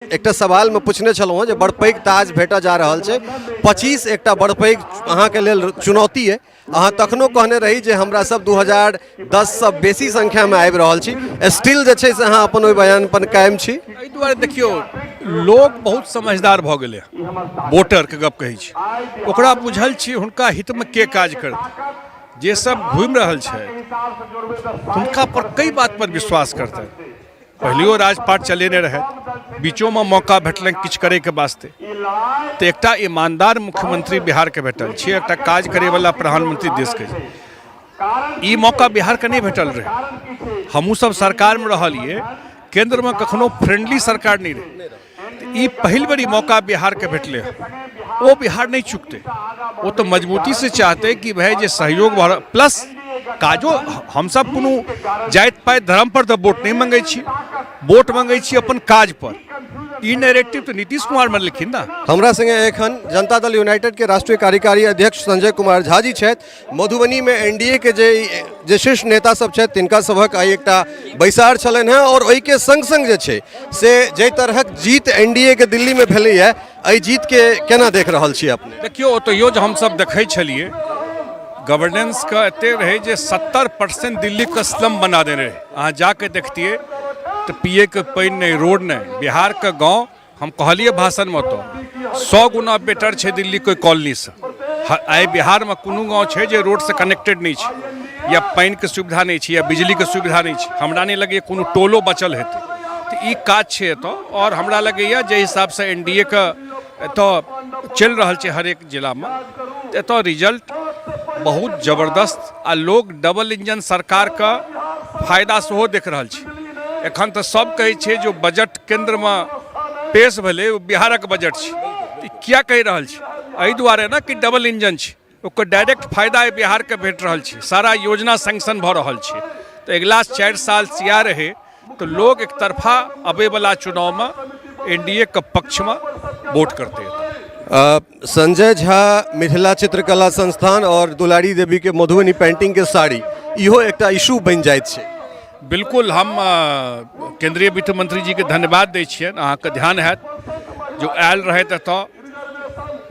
एकटा सवालमे पुछने छलहुँ हँ जे बड़ पैघ ताज भेटऽ जा रहल छै, 25 एकटा बड़ पैघ अहाँके लेल चुनौती अइ। अहाँ तखनो कहने रही जे हमरा सब 2010सँ बेसी संख्यामे आबि रहल छी, स्टिल जे छै से अहाँ अपन ओहि बयान पर कायम छी? एहि दुआरे देखियौ, लोक बहुत समझदार भऽ गेलै हँ। वोटरके गप कहै छी, ओकरा बुझल छै हुनका हितमे के काज करतै। जे सब घुमि रहल छै हुनका पर कई बात पर विश्वास करतै। पहिलियो राजपाट चलेने रहै, बीचोमे मौका भेटलनि किछु करैके वास्ते, तऽ एकटा ईमानदार मुख्यमंत्री बिहारके भेटल छै, एकटा काज करैवला प्रधानमंत्री देशके। ई मौका बिहारके नहि भेटल रहै। हमहूँ सब सरकारमे रहलियै, केन्द्रमे कखनो फ्रेंडली सरकार नहि रहै। ई पहिल बेर ई मौका बिहारके भेटलै हँ, ओ बिहार नहि चुकतै। ओ तऽ मजबूतीसँ चाहतै कि भाय जे सहयोग भऽ प्लस काजो। हमसब कोनो जाति पाति धर्म पर तऽ वोट नहि मंगै छी, वोट मंगै छी अपन काज पर। ई नैरेटिव तऽ नीतीश कुमार बनेलखिन ने। हमरा संगे एखन जनता दल यूनाइटेड के राष्ट्रीय कार्यकारी अध्यक्ष संजय कुमार झा जी छथि। मधुबनी में एनडीए के जे जे शीर्ष नेता सब छथि तिनका सभक आइ एकटा बैसार छलनि हेँ, और ओहिके संग संग जे छै से जाहि तरहक जीत एनडीए के दिल्ली में भेलैए, एहि जीत के केना देख रहल छी अपने? देखियौ, ओतहियो जे हमसब देखै छलियै गवर्नेंसके एते रहै जे 70% दिल्लीके स्लम बना देने रहै। अहाँ जाके देखतियै तऽ पियैके पानि नहि, रोड नहि। बिहारके गाँव हम कहलियै भाषणमे ओतऽ 100 गुना बेटर छै दिल्लीके कॉलोनीसँ। आइ बिहारमे कोनो गाँव छै जे रोडसँ कनेक्टेड नहि छै, या पानिके सुविधा नहि छै, या बिजलीके सुविधा नहि छै? हमरा नहि लगैए कोनो टोलो बचल हेतै। तऽ ई काज छै एतऽ, आओर हमरा लगैए जाहि हिसाबसँ एन डी ए के एतऽ चलि रहल छै हरेक जिलामे, तऽ एतऽ रिजल्ट बहुत जबरदस्त, आ लोक डबल इंजन सरकारके फायदा सेहो देख रहल छै। एखन तऽ सब कहै छै जो बजट केन्द्रमे पेश भेलै ओ बिहारक बजट छै। ई किया कहि रहल छै? एहि दुआरे ने कि डबल इंजन छै, ओकर डायरेक्ट फायदा बिहारके भेट रहल छै, सारा योजना सैंक्शन भऽ रहल छै। तऽ अगिला 4 साल सिया रहै तऽ लोग एक तरफा अबैवला चुनावमे एन डी ए के पक्षमे वोट करतै। संजय झा मिथिला चित्रकला संस्थान और दुलारी देवी के मधुबनी पेंटिंग के साड़ी, इहो एकटा इशू बनि जाइत छै। बिल्कुल, हम केंद्रीय वित्त मंत्री जी के धन्यवाद दै छियनि। अहाँके ध्यान हैत जो आयल रहथि एतऽ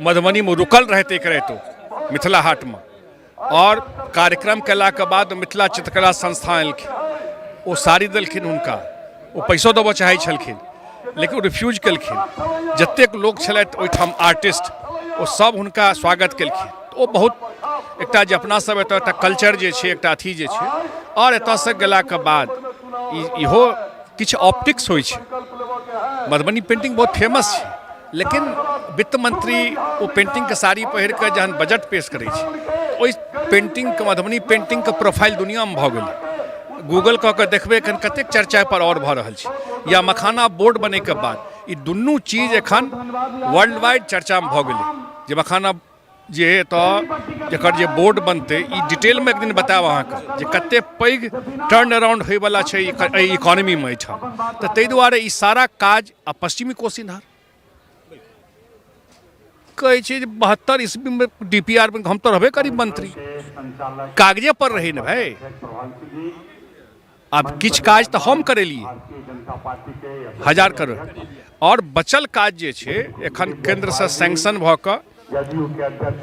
मधुबनीमे, रुकल रहथि एक राति मिथिला हाटमे, और कार्यक्रम केलाके बाद मिथिला चित्रकला संस्थान एलखिन, ओ साड़ी देलखिन हुनका। ओ पैसो देबऽ चाहै छलखिन, लेकिन ओ रिफ्यूज केलखिन। जतेक लोक छलथि ओहिठाम आर्टिस्ट, ओ सब हुनका स्वागत केलखिन। ओ बहुत एकटा जे अपना सब एतऽ एकटा कल्चर जे छै, एकटा अथी जे छै, आओर एतऽसँ गेलाके बाद इहो किछु ऑप्टिक्स होइ छै। मधुबनी पेंटिंग बहुत फेमस छै, लेकिन वित्त मंत्री ओ पेंटिंगके साड़ी पहिर कऽ जहन बजट पेश करै छै, ओहि पेंटिंगके, मधुबनी पेंटिंगके प्रोफाइल दुनिआमे भऽ गेलै। गूगल कऽ कऽ देखबै एखन कतेक चर्चा पर आओर भऽ रहल छै। या मखाना बोर्ड बनैके बाद ई दुनू चीज एखन वर्ल्ड वाइड चर्चामे भऽ गेलै जे मखाना जे एतऽ एकर जे बोर्ड बनतै। ई डिटेलमे एक दिन बतायब अहाँके जे कते पैघ टर्न अराउंड होइवला छै एहि इकोनॉमीमे एहिठाम। तऽ ताहि दुआरे ई सारा काज, आ पश्चिमी कोसी नहर कहै छै जे 72 ईस्वीमे डी पी आर हम तऽ रहबे करी मंत्री, कागजे पर रहै ने भाई। आब किछु काज तऽ हम करेलियै 1000 करोड़, आओर बचल काज जे छै एखन केन्द्रसँ सैंक्शन भऽ कऽ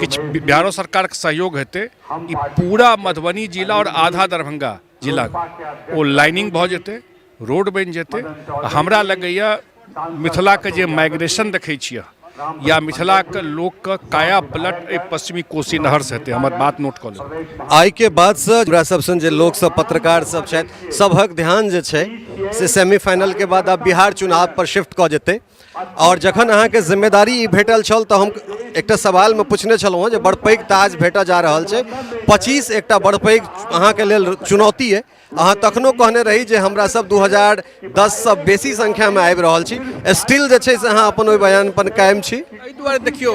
किछु बिहारो सरकारके सहयोग हेतै, ई पूरा मधुबनी जिला आओर आधा दरभंगा जिला ओ लाइनिंग भऽ जेतै, रोड बनि जेतै। आ हमरा लगैए मिथिलाके जे माइग्रेशन देखै छियै या मिथिलाके लोकके काया पलट एहि पश्चिमी कोसी नहरसँ हेतै। हमर बात नोट कऽ लेबै। आइ के बाद से हमरा सब सन जे लोक सब, पत्रकार सब छथि, सबहक ध्यान जे छै से सेमीफाइनल के बाद आब बिहार चुनाव पर शिफ्ट कऽ जेतै। और जखन अहाँके जिम्मेदारी ई भेटल छल तऽ हम एकटा सवालमे पुछने छलहुँ हँ जे बड़ पैघ ताज भेटऽ जा रहल छै, 25 एकटा बड़ पैघ अहाँके लेल चुनौती अइ। अहाँ तखनो कहने रही जे हमरा सब 2010सँ बेसी संख्यामे आबि रहल छी, स्टिल जे छै से अहाँ अपन ओहि बयान पर कायम छी? एहि दुआरे देखियौ,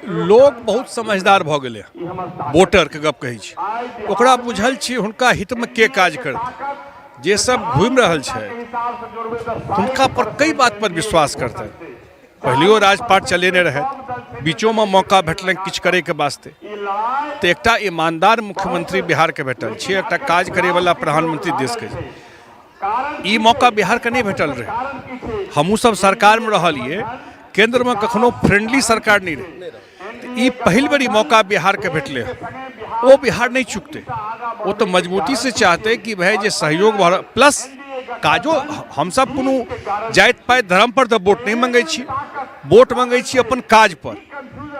लोक बहुत समझदार भऽ गेलै। वोटरके गप कहै छी, ओकरा बुझल छै हुनका हितमे के काज करतै। जे सब घुमि रहल छै हुनका पर कई बात पर विश्वास करतै। पहिलियो राजपाट चलेने रहै, बीचोमे मौका भेटलनि किछु करैके वास्ते, तऽ एकटा ईमानदार मुख्यमंत्री बिहारके भेटल छै, एकटा काज करैवला प्रधानमंत्री देशके। ई मौका बिहारके नहि भेटल रहै। हमहूँ सब सरकारमे रहलियै, केन्द्रमे कखनो फ्रेंडली सरकार नहि रहै। ई पहिल बेर ई मौका बिहारके भेटलै हँ, ओ बिहार नहि चुकतै। ओ तऽ मजबूती से चाहतै कि भाय जे सहयोग भऽ रहल, प्लस काजो। हमसब कोनो जाति पाति धर्म पर तऽ वोट नहि मंगै छी, वोट मंगै छी अपन काज पर।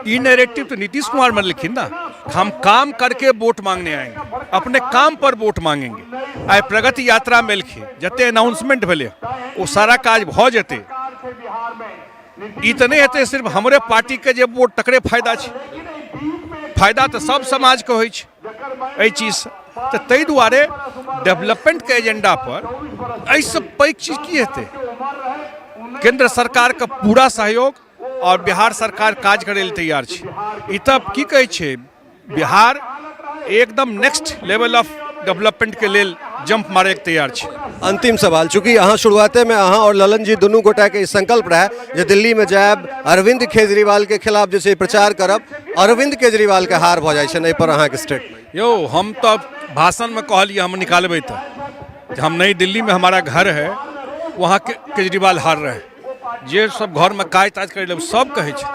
ई नैरेटिव तऽ नीतीश कुमार बनेलखिन ना, हम काम करके वोट मांगने आएंगे, अपने काम पर वोट मांगेंगे। आइ प्रगति यात्रामे एलखिन, जते अनाउंसमेंट भेलै ओ सारा काज भऽ जेतै। ई तऽ नहि हेतै सिर्फ हमरे पार्टीके जे वोट तकरे फायदा छै, फायदा तऽ सब समाजके होइ छै एहि चीजसँ। तऽ ताहि दुआरे डेवलपमेंटके एजेंडा पर एहिसँ पैघ चीज की हेतै? केंद्र सरकारके पूरा सहयोग आओर बिहार सरकार काज करै लए तैयार छै। ई तऽ की कहै छै, बिहार एकदम नेक्स्ट लेवल ऑफ डेवलपमेंट के लेल जंप मारे के तैयार छै। अंतिम सवाल, चूँकि अहाँ शुरुआते में अहाँ और ललन जी दुनू गोटाके ई संकल्प रहै जे दिल्लीमे जायब, अरविंद केजरीवाल के खिलाफ जे छै प्रचार करब, अरविंद केजरीवाल के हार भऽ जाइ छनि, एहि पर अहाँके स्टेटमेंट? यौ, हम तऽ भाषणमे कहलियै, हम निकालबै तऽ हम नई दिल्ली में हमारा घर है, वहाँ केजरीवाल हार रहे हैं। जे सब घरमे काज ताज करै लए सब कहै छै,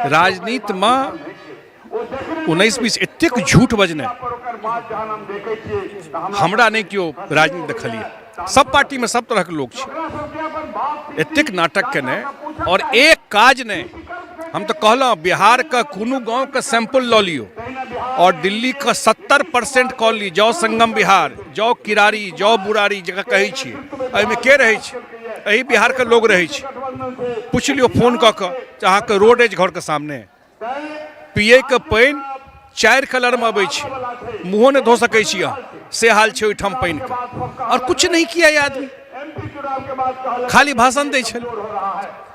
राजनीतिमे 19-20 एतेक झूठ बजने हमरा नहि केओ राजनीति देखलियै। सब पार्टीमे सब तरहके लोक छै, एतेक नाटक केने और एक काज नहि। हम तऽ कहलहुँ, बिहारके कोनो गाँवके सैंपल लऽ लियौ और दिल्लीके 70% कऽ ली। जाउ संगम बिहार, जाउ किरारी, जाउ बुरारी, जकरा कहै छियै, एहिमे के रहै छै? एहि बिहारके लोग रहै छै। पूछि लियौ फोन कऽ कऽ जे अहाँके रोड अछि घरके सामने? पियैके पानि 4 कलरमे अबै छै, मुँहो नहि धो सकै छी अहाँ, से हाल छै ओहिठाम पानिके। आओर किछु नहि किया ई आदमी खाली भाषण दै छलै।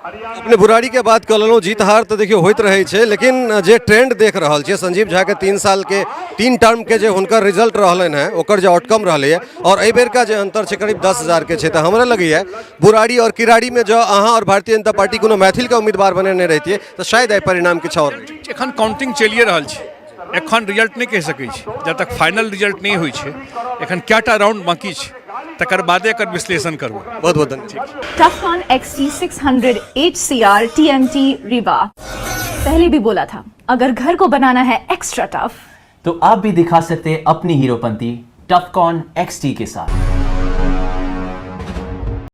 अपने बुराड़ी के बात कऽ लेलहुँ। जीत हार तऽ देखियौ होइत रहै छै, लेकिन जे ट्रेंड देख रहल छियै, संजीव झा के 3 साल के 3 टर्म के जे हुनकर रिजल्ट रहलनि हेँ, ओकर जे आउटकम रहलैए और एहि बेरका जे अंतर छै, करीब 10,000 के छै। तऽ हमरा लगैए बुराड़ी और किराड़ी में जँ अहाँ और भारतीय जनता पार्टी कोनो मैथिलके उम्मीदवार बनेने रहितियै तऽ शायद एहि परिणाम किछु आओर रहितै। एखन काउंटिंग चलिए रहल छै, एखन रिजल्ट नहि कहि सकै छी जब तक फाइनल रिजल्ट नहि होइ छै। एखन कएटा राउंड बाँकी छै, तकर बादे एकर विश्लेषण करबै। बहुत बहुत धन्यवाद। Tufcon XT600 HCR TMT Rebar। पहले भी बोला था, अगर घर को बनाना है एक्स्ट्रा टफ तो आप भी दिखा सकते हैं अपनी हीरोपंती टफकॉन XT के साथ।